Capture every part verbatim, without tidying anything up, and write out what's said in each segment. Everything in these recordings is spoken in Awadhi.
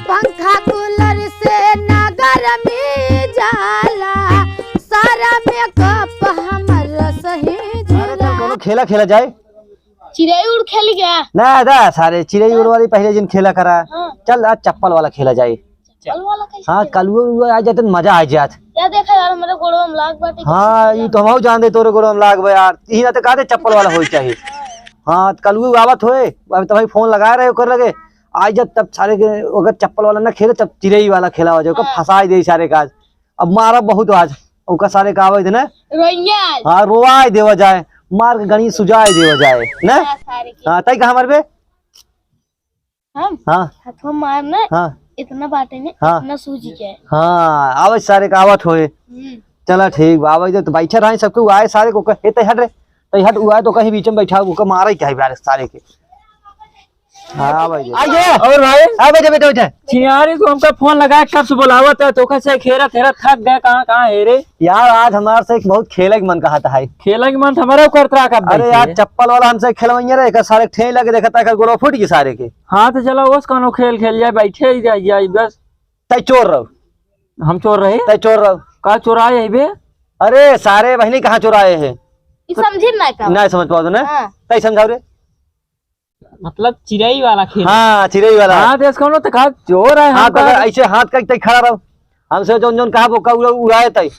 पंखा कूलर से ना गरमी जाला, सारा मेकअप हमर सही अरे, चल, जाला। कौनो खेला खेला जाए। चिड़ै उड़ खेल गया। ना, दा, सारे चिड़ै उड़ वाली पहले जिन खेला करा। हाँ। चल, आज चप्पल वाला खेला जाए। चप्पल वाला कैसे हाँ, खेला? कलुआ उलुआ आ जाते, मजा आ जात। या देखा यार, मेरे गोड़वा में लाग बाटे, हाँ, कैसे ई तो हमहू जान दे, तोरे गोड़वा में लाग बा यार। इही नाते कहते चप्पल वाला होई चाहिए। हाँ, कलुआ आवत होए, अब तो भाई फोन लगा रहे ओकर लगे, आ जात तब सारे के, अगर चप्पल वाला ना खेले, तब चिड़ै वाला खेला हो जाए, ओकर हाँ। फंसाई दे सारे का आज। अब मारा बहुत आज, ओकर सारे का आवे दे ना। रोइया। हाँ, रोवाई देवा जाए, मार के गणी सुजाई देवा जाए, ना? हाँ, सारे के। हाँ, तई कहाँ मरबे? हम? हाँ। हथवा मारना, हाँ। इतना बाटे ने, हाँ। इतना सूझ जाए। हाँ, आवे सारे का आवत होए। हम्म। चला ठीक बा, आवे दे तो बैठे रहे सबके, उ आए सारे को कहे, "तई हट रे, तई हट", उ आए तो कहीं बीच में बैठा, ओकर मारा ही चाहे बारे सारे के। हाँ भाई। आइए। और भाई? हाँ, बैठे, बैठे, बैठे। छिनारी, तू हमका फोन लगा, कब से बुलावत है, तोका से खेलत हेरत थक गए, कहाँ, कहाँ है रे? यार, आज हमार से एक बहुत खेले के मन कहत है। खेले के मन तो हमारा करत रहा, कब अरे बैठे? यार, चप्पल वाला हमसे खेलवइया रे, एकर सारे ठेही लगे देखत है, एकर गोड़वा फूट गई सारे के। हाँ, तो चलो, ओस कौनो खेल खेल जाए, बैठे ही जाए, जाए बस। तै चोर रहो। हम चोर रहे? तै चोर रहो। का चोराए है बे? अरे, सारे बहिनी कहाँ चोराए हैं? ई समझी ना का? नहीं समझ पाओ तो ना? हाँ। तै समझाओ रे। मतलब चिरई वाला खेल। हाँ, चिरई वाला। हाँ, देश कौनो तो कहा चोर है, हाथ हमका अगर ऐसे हाथ का तै खड़ा रहो। हमसे जौन जौन कहा वो का उड़ा-, उड़ाए तै।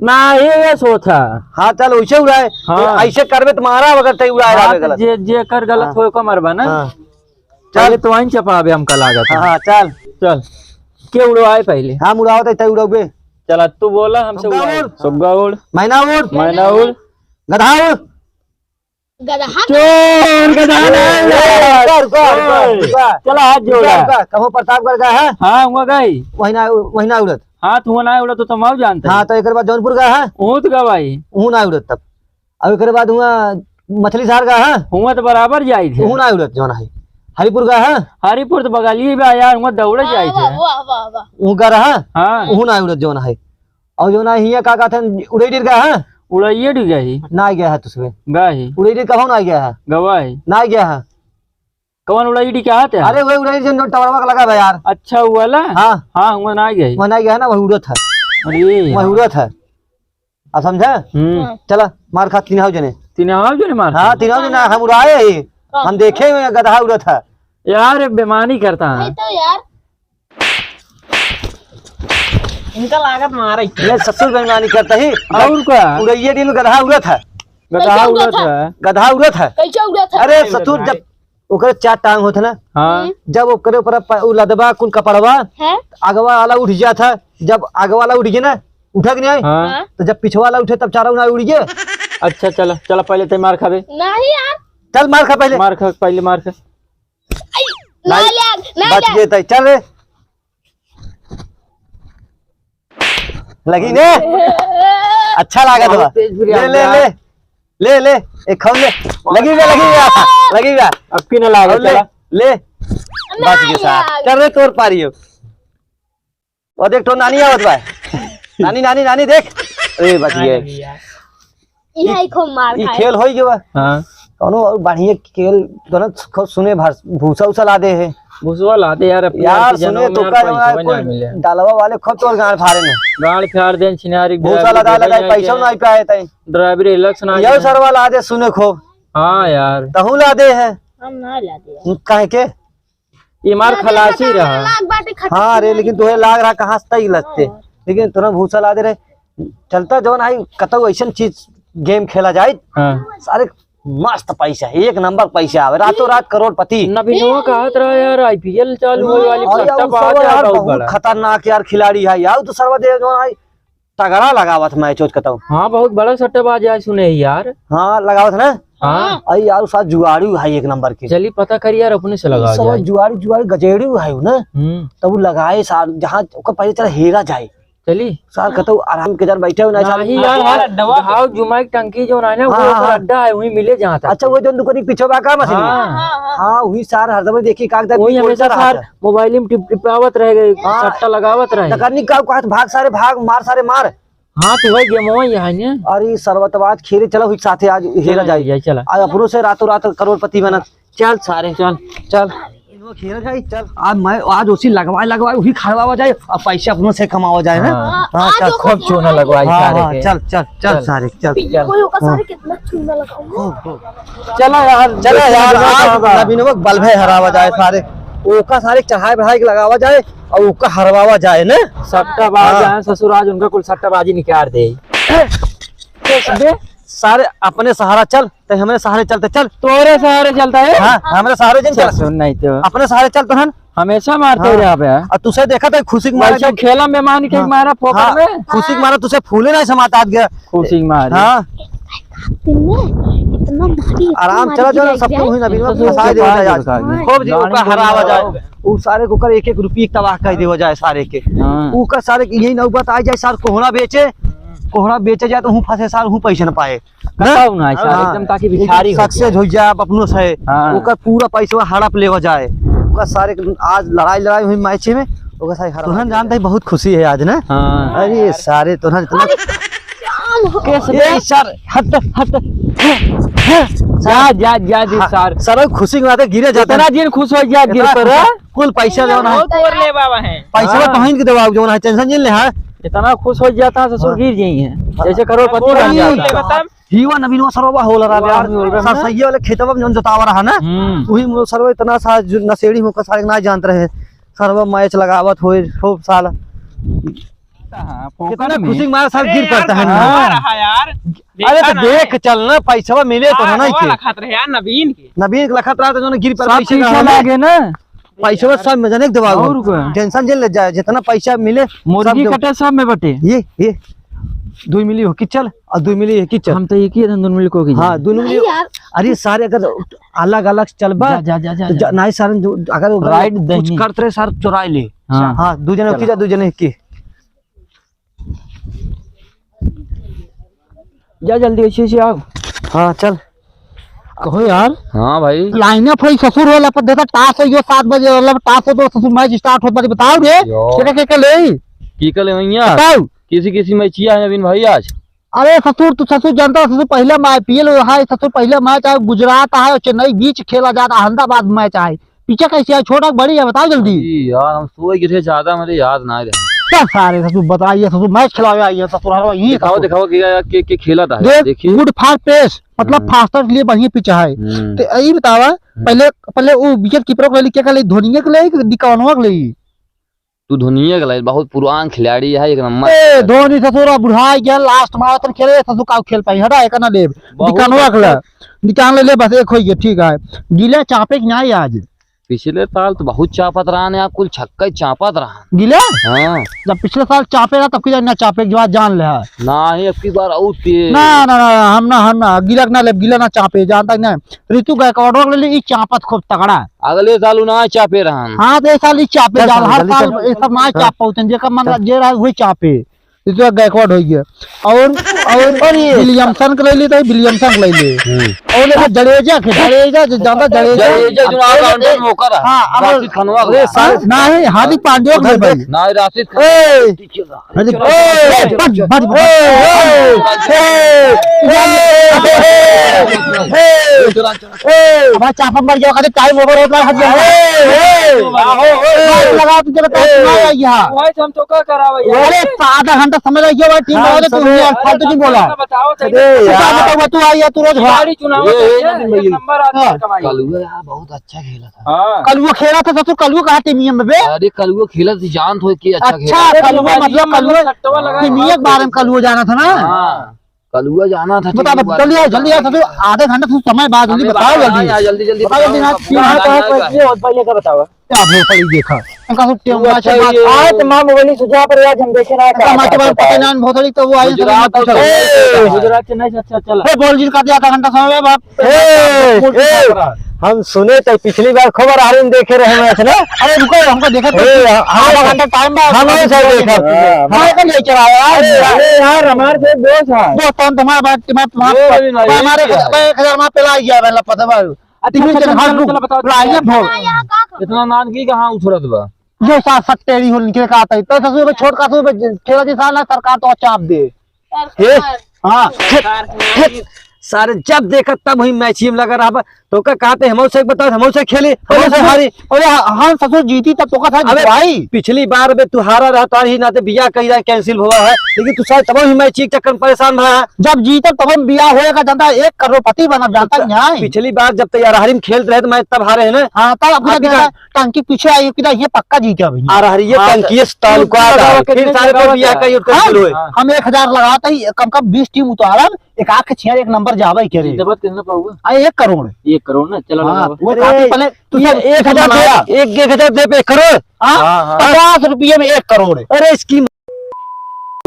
ना, ये, ये सोच है। हाँ, चल वैसे उड़ाए। हाँ। ऐसे करबे तो मारा अगर तै उड़ाए हाँ, रहबे तो गलत। जे, जे कर गलत हाँ। होए को मरबा ना। हाँ। चल। पहले तो वहीं चपाबे हमका लागत है। हाँ, हाँ, चल। चल। के उड़वाए पहले? हम उड़ावत है, तै उड़ाबे। चला, तू बोला हमसे सुग्गा उड़ाए। उड़। सुग्गा उड़। मैना उड़। मैना उड़। गधा उड़। गदहा। चोर, गदहा ए, नहीं। रुका, रुका, रुका, रुका, ओए, रुका। चला, हाथ जोड़ा। रुका, रुका। कहो प्रतापगढ़ गया है? हाँ, हुआ गई। वही ना, वही ना उड़त। हाँ, तू ना उड़त तो तुम आओ जानते हाँ, हैं। तो एक बार जौनपुर गया है? ऊँट गवाई। ऊ ना उड़त तब। अब एक बार हुआ मछली शहर गया है? हुआ तो बराबर जाई थे। ऊ ना उड़त जौन है। हरिपुर गया है? हरिपुर तो बगलिए बा यार, हुआ दौड़े जाई वाह, थे। वाह, वाह, वाह। ऊ गया है? हाँ। ऊ ना उड़त जौन है। और जो ना हिया का कहते हैं, उड़ैडिर गया है? उड़ैडिर गया ही। ना गया है तुझमें। गया ही। उड़ैडिर कहाँ ना गया है? गवा ही। ना गया है। कौन उड़ैडिर क्या आते हैं? अरे वही उड़ैडिर जो टवरवा का लगा बा यार। अच्छा, वो वाला? हाँ। हाँ, वो ना गया ही। वो ना गया है ना, वही उड़त है। अरे वही यार। उड़त है। अब समझा? हम्म। हाँ। चला, मार खा तीन हाउ जने। तीन हाउ जने मार हाँ, खा? तीन हाउ जने हम उड़ाए ही। हाँ। हम देखे हुए हैं गदहा उड़त है। यार, ये बेमानी करता है। नहीं तो यार। इनका लागत मारा ही। ये ससुर बेईमानी करता ही। और का? उड़ैया दिन गदहा उड़त है। गदहा कैसे उड़त उड़त है? है। गदहा उड़त है। कैसे उड़त है? अरे कैसे ससुर, उड़त है? जब ओकरे चार टांग होत है ना, हाँ। हम्म। जब ओकरे ऊपर प-, उ लदबा कुल कपड़वा, हैं? आगवा वाला उठ जात है। जब आगवा वाला उठ गया ना, उठा के नहीं आए? हाँ। हाँ। तो जब पिछवा वाला उठे तब चारों ना उड़ गए। अच्छा, चला, चला, पहले ते मार खाबे। नहीं यार। चल मार खा पहले। मार खा, पहले मार खा। आई, ना नहीं, ले, ना बच ले। गए तै। चल रे। लगी ने? अच्छा लागत बा। बहुत तेज बिरयानी ले, ले, यार। ले। ले, ले। एक खाओ ले। लगी बे, लगी बे। लगी बे। अब की ना लागत, और ले, चला। ले। बच गए नहीं सार। यार। चल रे, तोर पारी हो। और देख तो नानी आवत बा। नानी, नानी, नानी देख। ए, बच गए। इहे खूब मार ई खाए। खेल होई गवा। हाँ। कौनो और बढ़िया खेल, दोनों खूब सुने भर, भूसा उसा ला दे है। भूसवा ला दे यार, अपने यार, यार के सुने जनों में तो यार का पैसवा यार ना कोई मिले। डालवा वाले खूब तोर गांड फाड़े ने। गांड फाड़ देन छिनारी भूसा ड्राइवर लदा के लदा भाई पैसा के। नहीं पाए तई। ड्राइवर इलेक्शन आ यह गया। सरवा ला दे सुने खूब। हाँ यार। तहू ला दे है। हम ना ला दे। काहे के? ये मार खलासी रहा। लाग बाटे खट्टा हाँ रे, खिलाड़ी। लेकिन तोहे लाग रहा कहाँ से तई लगते। हाँ। लेकिन तोरा भूसा ला दे रहे। चलता जौन आई कतौ ऐसन चीज गेम खेला जाए। हाँ। सारे मस्त पैसा है, एक नंबर पैसा आवे, रातों रात करोड़पति। नवीनवा कहत रहा यार, आईपीएल चालू होए वाली, और यार, सट्टा उ बाज सब है यार बहुत बहुत बड़ा। खतरनाक यार खिलाड़ी है यार, उ तो सरवा दे जौन आई तगड़ा लगावत मैच उच कतौ। हाँ, बहुत बड़ा सट्टेबाज है सुने ही यार। हाँ, लगावत ना? हाँ। अरे यार, उ साथ जुआड़ू है एक नंबर के। चली पता करी यार, अपने से लगा सब जाए। जुआड़ी, जुआड़ी गजेड़ू है उ ना। हम्म। तब उ लगाए सार, जहाँ ओकर पहले चला हेरा जाए। चली। सार कतौ आराम के जर बैठे हो ना, सार नहीं यार, यार, अड्डवा। घाव जुमाई टंकी जो ना है ना, हाँ, वो हाँ, ओकर हाँ। अड्डा है, वहीं मिले जहाँ तक। अच्छा, वो जो दुकानी पीछे बा का मशीन? हाँ। हाँ, वही सार हरदम देखी कागजात वही की हमेशा कोलसा सार रहता। मोबाइल में टिप टिपावत रह गए, हाँ। सट्टा लगावत रहे। नकरनी का कहत, "भाग सारे भाग, मार सारे मार।" हाँ, तो वही गेम वही है ने। अरे, सरवा तब आज खेले चला हुई साथे, आज हेरा चला जाए। जाए, चला। आज अपनों से रातों रात करोड़पति बनत। चल सारे। चल। चल। वो खेला जाए, चल। आज मैं, आज उसी लगवाए, लगवाए, वही खरवावा जाए, अब पैसे अपनों से कमावा जाए ना। हाँ। हाँ, आज चल। ओकर खूब चूना लगवाई हाँ, सारे हाँ, के। चल, चल, चल चल। सारे, चल। चल। कोई ओकर हाँ। सारे कितना चूना लगाऊंगा। हो, हो। चलो यार, चलो यार, आज नवीनवा के बल्ब है हरावा जाए सारे, ओका सारे चढ़ाए बढ़ाए के लगावा जाए और ओका हरवावा जाए ना। सट्टा बाज हाँ। जाए ससुर, आज उनका कुल सट्टाबाजी निकाल दे। ए, ए, बे, सारे अपने सहारा चल, ते हमरे सहारे चलते चल। तोरे सहारे चलता है? हाँ, हमरे सहारे जिन चल। चल, सुन नहीं तो। अपने सहारे चल तोहन। हमेशा मारते हाँ। रहे बे। और तुसे देखा तो खुशी के मारे वैसे जो खेला में मान के हाँ। मारा फोकट हाँ। में। खुशी के मारे तुसे फूले नहीं समाता आज गया। खुशी के मारे। हाँ। इतना मारी, इतना आराम मारी चला, चला, गिरा सब गया। कुछ हुई ना, बिना तो फंसाए देवा जाए आज। हाँ। खूब जी, गाड़ी ओका हरावा जाए। उ सारे को कर एक एक रुपये तबाह कर देवा जाए सारे के। हाँ। उ का सारे के यही नौबत आ जाए, सार कोहड़ा बेचे, कोहड़ा बेचे जाए तो हूँ फंसे सार, हूँ पैसे न पाए। बताओ ना, सार, हाँ। एकदम ताकि भिखारी हो सक्सेस जाए। हो जाए, अपनों से हाँ। ओकर पूरा पैसवा हड़प लेवा जाए। ओकर सारे के आज लड़ाई, लड़ाई हुई मैच में, ओकर सारे हरा तोहन दिया जानते जाए। ही बहुत खुशी है आज ना। हाँ। अरे सारे तोहन इतना अरे, जान हो। कैसे ए, बे? सर, हट, हट। जा, जा, जा, जी, हाँ, सर। सर, खुशी के मारे गिरे जाते इतना हैं। दिन खुश हो गया, गिर इतना पर, खुश, हाँ? कुल पैसा जौन है। बहुत तोर ले बाबा हैं। पैसा हाँ। पहन के देवा, जौन है, टेंशन जिन ले, हाँ। इतना खुश हो जाता है, ससुर हाँ। गिर जाई हैं। हाँ। जैसे करोड़पति बन जाता है। बता। हीवा नवीनवा सरवा होला रहा वाह, यार। होला रहा सर, ना। सही वाले खेतवा में जौन जोतावा रहा ना, हम्म। वही में सरवा इतना सा जो नशेड़ी होकर सारे ना जानत रहे। सरवा मैच लगावत होए, खूब साला। हाँ, फोकट कितना में। खुशी के मारे सारे अरे गिर यार, पड़ता है ना। हाँ। रहा यार। अरे देखा तो ना। देख चल ना, पैसवा मिले तो हाँ, है ना वो के। लखत रहे यार, नवीन के। नवीन के लखत रहा तो जो ना गिर पर सब पैसे पीछे रहा ना। लागे ना। पैसवा सब में जने के देवा और हुआ। का? टेंशन जे ले जाए, जितना पैसा मिले, मुर्गी सब दे। कटे सब में बटे। ये, ये। दुई मिली हो कि चल, और दुई मिली हो कि चल। हम तो एक ही रहन, दुई मिली को की हाँ, जाए। दुई मिली। नहीं यार। अरे सारे अगर अलग-अलग चलबा, जा, जा, जा, जा, तो जा। जा, नहीं सारे जो, अगर वो राइट कुछ दही। करत रहे, सारे चुराई ले। हाँ। हाँ, दुई जने चला। की जा, दुई जने की। जा जल्दी, ऐसे, ऐसे आओ। हाँ, चल। कहो यार। हाँ भाई। लाइने पर ससुर होला पर देता, टास हो, यो सात बजे होला, टास हो तो ससुर मैच स्टार्ट होत बारी, बताओ रे। यो। केका, केका ले? की का ले भैया? बताओ। किसी, किसी मैचिया है नवीन भाई आज? अरे ससुर, तू ससुर जानता है, ससुर पहला मैच, पी एल है, ससुर पहला मैच है, गुजरात है, चेन्नई बीच खेला जाता, अहमदाबाद मैच है। पीछे कैसे है, छोटा बड़ी है, बताओ जल्दी। अरे यार, हम सोए गिरे, ज्यादा मेरे याद ना रहे। क्या सारे ससुर बताइए, ससुर मैच खिलावे आई है, ससुर हर वही दिखाओ, ससुर। दिखाओ, के, के, के खेला था, देख, देखिए। गुड फॉर पेस, मतलब हम्म। फास्टर के लिए बढ़िया पिच है। हम्म। तो यही बतावा, हम्म। पहले, पहले वो विकेट कीपर के लिए क्या कर ले, धोनिया के लिए कि डिकवनवा के लिए? तू धोनिया के लिए, बहुत पुरान खिलाड़ी है, एक नंबर। ए, धोनी ससुर बुढ़ाई गया, लास्ट मैच खेले, ससुर का खेल पाई, हटा, एक ना लेब। बहुत डिकवनवा के लिए। अच्छा। डिकवन ले ले, बस एक होई गया, ठीक है। गिला चापे कि नहीं आज? पिछले साल तो बहुत चापत रहा ने, आप कुल छक्का ही चापत रहा। गिले? हाँ। जब पिछले साल चापे रहा, तब की जान ना चापे, एक बार जान ले हा। ना ही, अब की बार और तेज। ना, ना, ना, हम ना, हम ना, गिला ना ले, गिला ना चापे, जानता कि नहीं? ऋतु गायकवाड़ ले ली, ई चापत खूब तगड़ा। अगले साल उ ना चापे रहन। हाँ, तो ए साल ई चापे चल, जाल, चल, हर जल्दी साल चल। ए सब ना हाँ। चाप पाउतन, जेकर मन चल। जे रहा, वही चापे। इस बार गायकवाड़ हो गया। और, और, और ये विलियमसन के ले ली तो विलियमसन के ले ली। हम्म। और ये जडेजा के, जडेजा जो ज्यादा जडेजा। जडेजा जो ऑलराउंडर में होकर है। हाँ, अब राशिद खानवा अरे, का। सारे नहीं, हार्दिक पांड्या के उधर भाई। देख। ना, राशिद खान। ए, अरे, ए, ए, बच, बच, बच। ए, ए, ए, ए, ए। ए, हमारा चापा मर गया, कहते टाइम ओवर होता है, हट जाओ। ए, ए, ए, लगा तुझे बता, ए, सुना है यहाँ। भाई, हम तो का करावे यार? अरे, तो आधा घंटा समय लग गया भाई, टीम हाँ, बनावे, तू समय यार, फालतू क्यों बोला? बताओ, अरे तू यार। बताओ, तू आई है, तू रोज भाग। गाड़ी चुनाव ए, ए, है, नहीं, नहीं, एक नंबर आदमी हाँ। कमाई। कलुआ यार बहुत अच्छा खेला था। हाँ। कलुआ खेला था, ससुर, कलुआ कहाँ टीम में बे? अरे, कलुआ खेला थी, जानत हो कि अच्छा अच्छा, खेला। कलुआ, मतलब, कलुआ सट्टवा लगा टीम के बारे में कलुआ जाना था ना? हाँ। कलुआ जाना था, बता, ठीक बता, बात। जल्दी आओ, जल्दी आओ, ससुर, आधे घंटे से समय बाद, जल्दी हमें बताओ, बात जल्दी। बताओ, जल्दी, जल्दी बताओ, बताओ, जल्दी, आप बताओ, पहले बताओ। पहले ये होत, पहले का बताओ। क्या भोसड़ी देखा? इनका सब टेम अच्छा, बात ये आए तो माँ मोबाइल सुझाव पर आज हम देखे रहा था। माँ के बारे में पता नहीं, भोसड़ी तो वो आई, गुजरात तो और पूछो। गुजरात से नहीं, अच्छा, चला। ए, बोल जी, का दिया आधा घंटा समय, बाप। ए, ए, हम सुने तो पिछली बार खबर आ रही, देखे रहे मैच ना। अरे रुको, हमको देखा तो ए, हम आधा घंटा टाइम बा। हम नहीं सर देखा। हाँ। हमारे को ले चला यार। अरे, अरे यार, हमारे से दोस्त है। दोस्त कौन तुम्हारा बात, तुम्हारा, तुम्हारा, ये भी नहीं, तुम्हारा ये भी नहीं। एक हजार मार पेला गया, मतलब, पता बा। अच्छा, तीन अच्छा, जन चलो, हाथ चलो, रुक, चलो, बताओ, लाइए चलो। भोग। इतना नान की कहाँ उछड़त बा? जो साथ सट्टेरी हो, निकले का आता है। तो ससुर में छोट का ससुर में खेला जी साला सरकार तो चाप दे। सरकार। ए, हाँ, खेत, खेत, सारे जब देखत तब वही मैचिए में लगा रहा बा। तोका कहते हमहू से एक बताओ, हमहू से खेली, हमहू से अरे हारी। अरे हम ससुर जीती तब तोका था अबे जितवाई। पिछली बार बे तू हारा रहा, तोहार ही नाते बियाह कही रहा, cancel हुआ है, लेकिन तू शायद तब ही मैं चीक चक्कर में परेशान भा है। जब जीतब तब हम बियाह होएगा, जानता है, एक करोड़पति बनब, जानता है, न्याय। पिछली बार जब तैयार हारी में खेलत रहे तो मैं तब हारे है ना। हाँ, तब अपना अभी का टंकी पीछे आई, कि ये पक्का जीते अभी। आ रहा है, ये हाँ, टंकी तो इस तालुका तू का। बताओ, फिर कितने सारे पे लगावा बियाह क्या? का यूथ कर हाँ, शुरू होए। हम एक हजार लगाते ही कम कम बीस टीम उतारब, एक आँख छिया एक नंबर जावे के रे। जीतबा कितना पाऊंगा? आ, एक करोड़। एक करोड़ ना, चलो हाँ, लगावा। वो अरे, काफी पहले तू ये सब एक हजार सुनाया। दे, एक, एक हजार दे पे एक करोड़। हाँ? हाँ, हाँ। पचास रुपये में एक करोड़। अरे, इसकी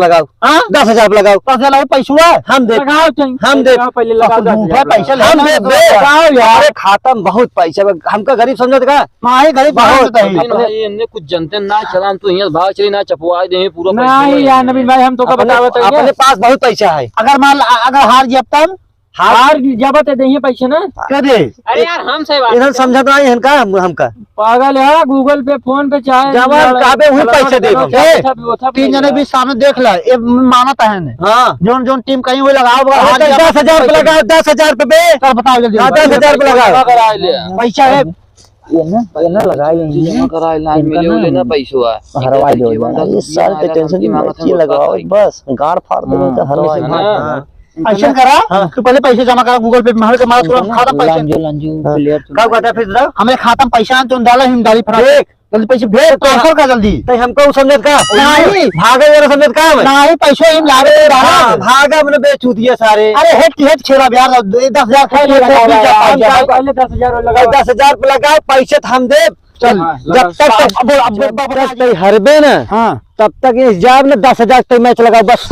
लगाओ। हाँ? दस हजार पे लगाओ। दस हजार पैसुआ? हम दे। लगाओ, चल, हम दे। लगाओ, पहले लगाओ, दस हजार पैसा ले हम दे, लगाओ। दे। लगाओ यार। अरे, खाता में बहुत पैसा बा। हमका गरीब समझत का? हाँ, ये गरीब बहुत। समझत है। अपने भाई, इनने कुछ जनते ना चलान, तू हियां भाग चली ना, चपवाई दे पूरा पैसा नहीं यार, नवीन भाई, हम तो का अपने, बतावत है अपने क्या? पास बहुत पैसा है। अगर मान ला, अगर हार जाब तब? हार हार जाब त देही पैसे ना। के दे? अरे यार, हम से बात इधर समझत नहीं है इनका, हम, हमका। पागल है, Google पे, फोन पे चाहे जवान लड़ा-, कहबे वही लड़ा-, पैसे देब हम। लड़ा-, ए, लड़ा-, लड़ा-, तीन जने लड़ा-, बीच सामने देख ला, ये मानत है ने। हाँ। जोन, जोन टीम कहीं वो लगाओ, अरे हार तो जाब दस हजार पे लगाओ, दस हजार पे बे। सर बताओ जल्दी। हाँ, दस हजार पे लगाओ। जमा करा ले। पैसा है। ये ना, ये ना लगाए लेंगे। जमा करा ले, आज इनका मिले ना, उले ना पैसो है। हरवा दो जीवन यार, का ये दुनिया साल के आया, tension हमकी नहीं, मांगत ये हम लगाओ, बताओ। बस गाड़ फाड़ देंगे हाँ। तो हरवा हाँ। जाएगा। हाँ। ऐसा करा, हाँ। तू पहले पैसे जमा करा Google पे, हमारे के मारा तुरंत खाता पैसे। लंजू, लंजू, हाँ। Clear सुन। का कहता है फिर जरा? हमारे खाता में पैसा आन, तुम डाला, हम डाली फटाक से। देख। जल्दी पैसे भेज, तो transfer कर जल्दी। तो हमको उ समझत का? नहीं। भागे वाला समझत का हमें? नहीं, पैसे हम लावे तो डाला। हाँ, भागा हमने बेचू दिए सारे। अरे हेट की हेट छेड़ा यार, दस हजार खाए ले, हम का पहले दस हजार लगाओ। दस हजार पे लगाओ, पैसे तो हम देब। चल, हाँ, जब लगाओ। तक, अब, अब, अब, जब तक हरबे ना, हाँ। तब तक ये जाब ना, दस हजार तक match लगाओ, बस।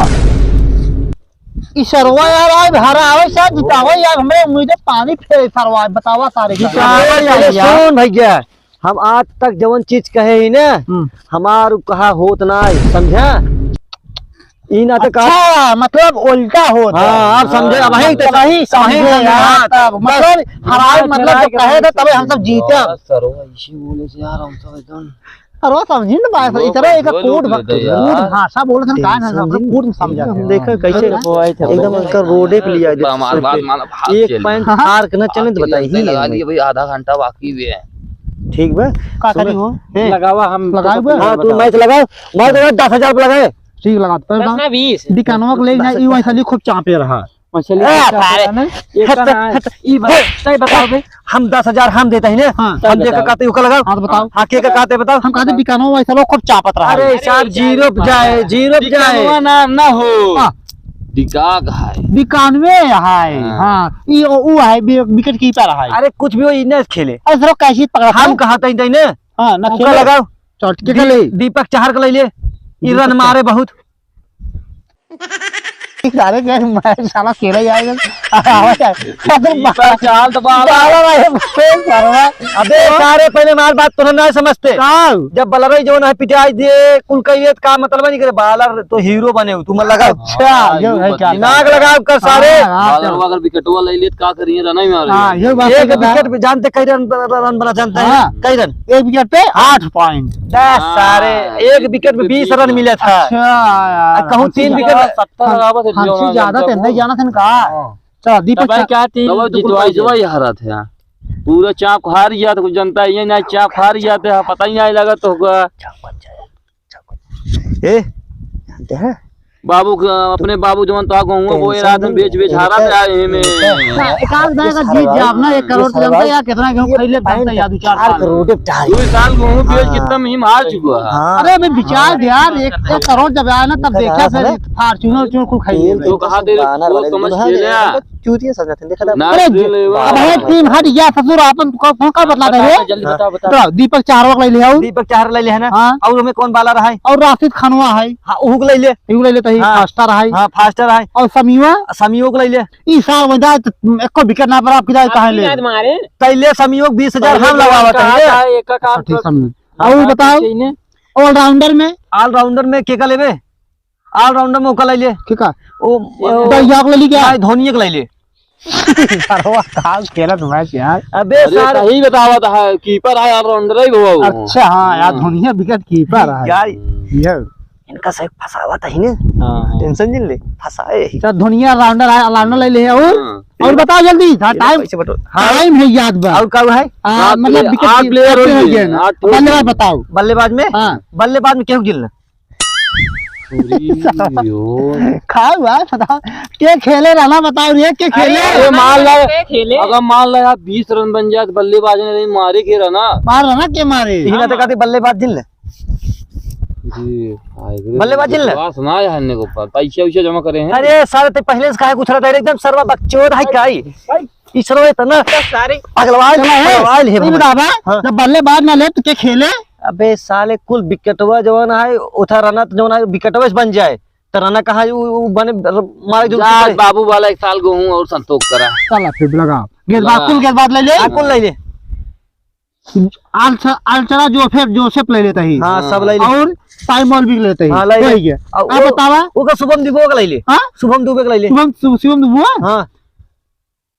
ई सरवा यार, आज हरावे से जितावे यार, हमरे उम्मीद पानी फेरे सरवा, बतावा सारे का। जितावे यार, यार। सुन भैया, हम आज तक जवन चीज कहे ही ना, हम्म। हमार कहा होत ना है, समझा? ई ना तो कहा अच्छा, मतलब उल्टा होत है। हाँ, आप समझे, अब वही तो मतलब वही समझे वही समझे, यार, हाँ, तब, बस। मतलब हराए, मतलब जब कहे थे, तबे हम सब जीते। यार, सरो, इसी बोले से यार, हम सब एकदम अरे समझी ना बात, वो इतना एक बोल code बोल भा-, दे यार। Code भाषा बोलत हन, का ना, tension अपने जिन-, code में समझा हम दे। देखा कैसे हाँ। एकदम उनका रोडे पे लिया दे। हमार बात मानो, भाग एक चल। Point हाँ। Arc न चले तो हाँ, बताइए। लगा लिए भाई, आधा घंटा बाकी भी है। ठीक बा। का सुनो। करी हो? हैं? लगावा, हम लगाओ तो बे। हाँ, तू बताओ। Match लगाओ, match लगाओ, दस हजार पे लगाए। ठीक लगा, तो दस ना बीस। दुकानवा के ले जाए, ई वैसा नहीं खूब चापे रहा। मछली ए, का सारे। पता ना? ये हट, का ना है? हट। ई बात, सही बताओ बे। हम दस हजार हम देते हैं ना? हाँ। हम सही देकर बताओ। कहते, ओकर लगाओ। हाँ, तो बताओ। हाँ, के का कहते बताओ? हम कहते बिकानो वैसा लोग खूब चापत रहा है। अरे, साहब, zero पे जाए, zero पे जाए। बिकानवा ना, ना हो। हाँ। बिकाग है। बिकानवे है, हाँ। हाँ। ई ओ, ऊ है, बि-, wicket keeper है। अरे, कुछ भी हो, ई ना खेले। अरे, सर, कैसी पकड़ा हम था? कहा तई, तई ने? हाँ, ना ओकर खेले। लगाओ। चल, के दी-, खेले? दीपक चहर के ले ले। ई दीपक run चहर। मारे बहुत। सारे के मैं साला खेले जाएगा। आवे जाए। अबे दीपक चाल तो बाबा। बाबा भाई, फेल सरवा। अबे सारे पहले मार बात तोहरा ना समझते। का? जब बलरई जवन है पिटाई दे, कुल कहिए त का मतलब नहीं करे, बालर तो hero बने हो, तू मन लगा। अच्छा, हाँ, यो यो है बदले। क्या? दिमाग लगाओ कर सारे। हाँ, हाँ, बालर चल। अगर विकेटवा ले लिए त का करिए, रन ही मारे। हाँ, यो बात एक सही बता। Wicket पे जानते कई run, run बना जानते हैं? हाँ। कई run? एक wicket पे आठ point। दस हाँ, सारे, एक एक wicket पे wicket बीस पे run बीस। मिला था। अच्छा यार, आ, कहूँ हमसे तीन ज्यादा wicket सत्तर लगावत है, हमसे जो ज्यादा हमारा तेंदे जाना था ना का? हाँ। चल, दीपक तब भाई चा- क्या टीम तब तो कुल जितवाई पैसवा दे। ही हारत है। पूरा चाप हार गया तो कुछ जनता ही नहीं, चाप हार गया तो पता ही नहीं लगा तो होगा। ए, जानते हैं? बाबू क-, अपने बाबू जवन तो गहुआ बोए रात में बेच बेच हारा पे आए हैं में। हाँ, एक आध दाएगा जीत जाब ना, एक करोड़ के जनता यार, कितना गेहूं खरीद ले, जनता यार, दो चार साल। दो साल गेहूं बेच कितना में ही हार चुका है। हाँ। अरे, अभी विचार दे यार, एक, एक करोड़ जब आया ना, तब देखा फिर Fortuner, Fortuner कुल खरीद ले। तो कहा दे, वो समझ के ले। चूतिया समझते हैं, देखा था। ना अरे, दे ले, अब है टीम हट गया, ससुर, आपन का, का बतला दे रे? जल्दी बता, बता। तो दीपक चाहरवा के ले ले आओ। दीपक चाहर ले ले है ना? हाँ। और हमें कौन बाला रहा है? और राशिद खानवा है। हाँ, उहू के ले ले। इहू ले ले, तो ही हाँ। Faster है। हाँ, faster है। और समीवा? समीवा के ले ले। ई साल वंदा एको wicket ना बराबर किदा कहाँ ले? मारे। तैले समीवा के बीस हजार हम लगावत है। एक का काम अच्छा, ठीक, समी। हाँ, और बताओ, all rounder में? All rounder में के का लेबे? All rounder में ओका ले ले। ठीक है। ओ, ओ, दहिया के ले ली क्या? नहीं, धोनिया के ले ले। सरवा काल खेलत match यार। अबे अरे, सार- सही बतावत है, keeper है, all rounder है वो। अच्छा, हाँ यार, हाँ। धोनिया wicket keeper है। यार, ये। इनका सही फंसावत है ने। हाँ, हाँ। Tension जिन ले, फंसाए ही। सर, धोनिया all rounder है, all rounder ले ले, और? हाँ। और बताओ जल्दी, हाँ, ये टाइम, कैसे बटो-, हाँ। टाइम है याद बा। और का है? हाँ, आठ मतलब player, विकेट आठ की-, player आठ होइए, player है। आठ player। बल्लेबाज बताओ। बल्लेबाज में? हाँ। बल्लेबाज में केहू गिनला? अरे यो। खाओ यार, बताओ। के खेले रहना बताओ रे, के खेले? अरे, अरे, मान ला, के खेले? अगर मान ला यार बीस रन बन जाए तो बल्लेबाज ने नहीं मारे के रहना। मार रहना के मारे? इही ना तो कहते बल्लेबाज गिनला। जी, हाय रे, बल्लेबाज गिनला। विश्वास ना है हन्ने के ऊपर। पैसे वैसे जमा करे हैं। अरे सारे ते पहले से काहे कुछ रहता है, एकदम सरवा बकचोद है काई। ई सरवा इतना तो सारे अगलवाइल, चला है। अगलवाइल है ई भाई। बतावा, हाँ। जब बल्लेबाज ना ले तो के खेले? अबे साले कुल विकेटवा जवन है, उठा रनत जवन है, विकेटवा से बन जाए। तो रना कहाँ उ, उ बने, मारे जो जा, बाबू वाला एक साल गेहूं और संतोष करा। चला फिर लगाओ। गेंदबाज लगा। कुल गेंदबाज ले ले। हाँ, कुल ले ले। आलच-, आलचरा जोसेफ, जोसेफ ले लेता ही। हाँ, सब ले ले। और साइमोल भी लेता ही। हाँ, ले ले। वही है। और आप वो, बतावा। ओका शुभम दुबे का ले ले। हाँ? शुभम दुबे का ले ले। शुभम, शु-, शुभम दुबे? हाँ।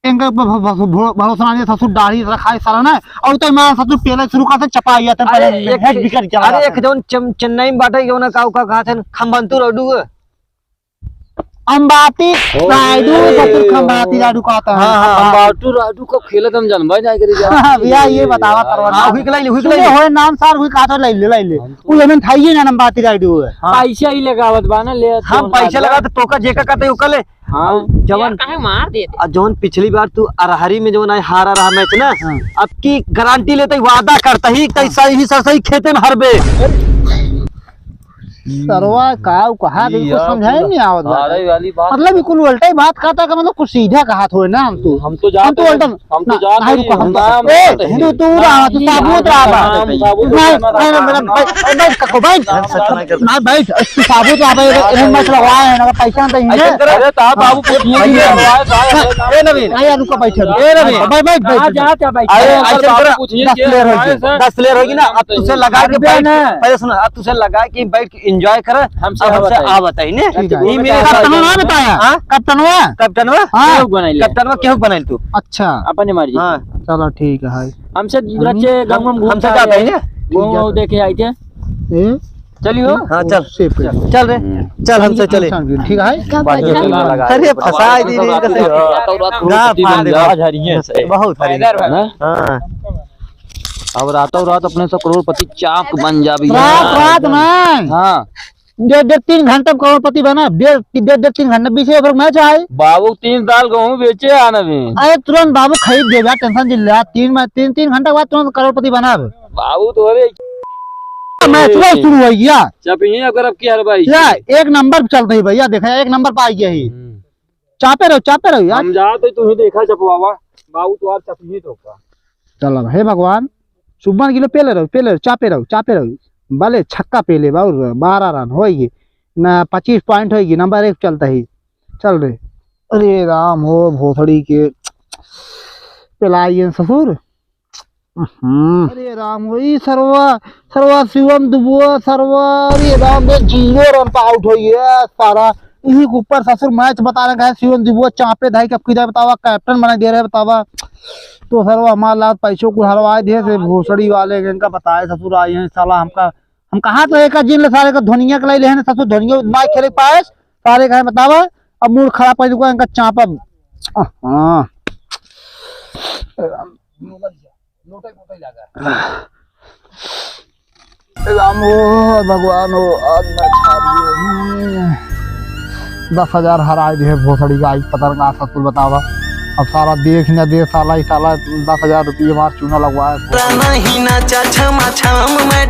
इनका भ-, भ-, भ-, भरो-, भरोसा ना, ये ससुर दाढ़ी रखा है साला ना। और तो मैं ससुर पहले शुरू करते चपा गया था, अरे पहले एक, हेड विकेट चला अरे गया एक था। जौन चम-, चेन्नई में बाटे, जौन का, का कहा थे, खम्बंतु रायडू है। अंबाती ओए। रायडू, ससुर खम्बाती रायडू कहता है। हाँ, हाँ, हाँ। अंबातू रायडू कब खेलत हम जानबा नहीं करी जा। हाँ, भैया, ये बतावा यार। तरवा। हाँ, हुई के लाई ले, हुई के लाई ले। होए नाम सार, हुई कहा तो लाई ले, लाई ले। हम तो वो एमन था ये ना अंबाती रायडू है। हाँ। पैसा ही लगावत बा ना, ले हम तो पैसा लगा तो तोका जेका कहते ओका ले। हाँ। जवन यार, काहे मार देते? आ, जवन पिछली बार तू अरहरी में जवन आए हारा रहा मैच ना, हाँ। अब की गारंटी लेते ही वादा करता ही, तै हाँ। सही, सही खेते में हरबे। सरवा का उ कहा, ई बिल्कुल यार, समझाए कुल नहीं आवत बात। हारे वाली बात। मतलब, ई कुल उल्टा ही बात कहता का, मतलब, कुछ सीधा कहा थोड़े ना हम तो। हम तो हम जाते तो हैं, उल्टा हम तो ना, जाते नहीं हैं, रुको, हम ना, तो, हम ए, जाते हैं। तू, तू रहा, तू ना, साबुत रहा बा। हम साबुत नहीं, रहा। नहीं, नहीं, मेरा भाई, ए, बैठ, कको, बैठ। ना, बैठ, तू साबुत रहा बा, ए, ए, मत लगवा, ए, ना, पैसा नहीं ऐसे है। करे, अरे, तो आप बाबू पूछिए कि भैया। लगवाए, भाई, ना, ए, नवीन। भैया, रुको, बैठ, ए, नवीन। बैठ, बैठ, बैठ, कहाँ बैठ। जात है भाई? अरे, अरे, ऐसे बाबू करो, पूछिए दस कि player होगी, लगवाए, दस player होगी ना, अब तुझसे लगा के अरे, बैठ, ना। पहले सुनो, अब तुझसे लगा के बैठ के enjoy कर, हमसे अब हमसे आवत है। आवत है, ने? ठीक है। ई मेरे कैप्टनवा ना बताया? हाँ? कैप्टनवा? कैप्टनवा? हाँ। केहू बनाइले। कैप्टनवा केहू बनाइल तू? अच्छा। अपने मर्जी। हाँ। चलो ठीक है। हमसे हम, बच्चे गाँव में घूम हमसे के जाता है आए। ना? गाँव ठीक है। देखे आए थे। ए? चलियो। हाँ, चल। सेफ कर। चल रे। चल, हमसे चले। ठीक है। बाकी चला लगा। अरे, फंसा दी रे, इनका से। रातों रात ना, करोड़पति बन जा, झाड़िये से। बहुत हरी। ना? हाँ। अब रातों रात अपने सब करोड़पति चाप बन जा भी। रात, रात ना। हाँ। डेढ़, डेढ़, तीन घंटा में करोड़पति बना, डेढ़, डेढ़, डेढ़, तीन घंटा, बीस over मैच है। बाबू तीन साल गेहूं बेचे आना भी। अरे तुरंत बाबू खरीद दे जा, tension जिन ले, तीन में, तीन, तीन घंटा के बाद तुरंत करोड़पति बना। बाबू तो अरे मैच में शुरू हो गया। चपिए अगर अब की हर भाई। या, एक नंबर पे चलते ही भैया, देखा, एक नंबर पे आ गया ही। हम्म। चापे रहो, चापे रहो यार। हम जात है, तू ही देखा चपवावा, बाबू तो आप चपिए तो का। चलो, हे भगवान, शुभमन गिल पेले रहो, पेले रहो, चापे रहो, चापे रहो। भले छक्का पेले, बाबू, बारह run होइगे। ना, पच्चीस point होइगे, number एक चलता ही। चल रे। अरे राम हो, भोसड़ी के। पेलाइए ससुर। हम्म। अरे राम हो, ई सरवा, सरवा शिवम दुबो, सरवा, अरे राम रे, zero run पे out होइगे, सारा। इही के ऊपर ससुर मैच बता रहे हैं, शिवम दुबो चापे धाई, कब किधर बतावा, captain बना दे रहे बतावा। तो सरवा हमार लात पैसों को हरवाए दे से भोसड़ी वाले के, इनका बताए ससुर आए हैं, साला हमका, हम कहा तो एक जिन ले सारे का धोनिया के लाई ले हैं, ससुर धोनिया मैच खेले पाए, सारे का बतावा, अब मूड खराब कर दुका इनका चापा। हाँ। राम हो, भगवान हो, आज मैं छा दिए। हम्म। दस हजार हराए दिए भोसड़ी का, आज पता ना ससुर बतावा। अब साला देख न दे साला, ही साला दस हजार रुपये मार चूना लगवाए। नहीं नाचा छमा छम मैं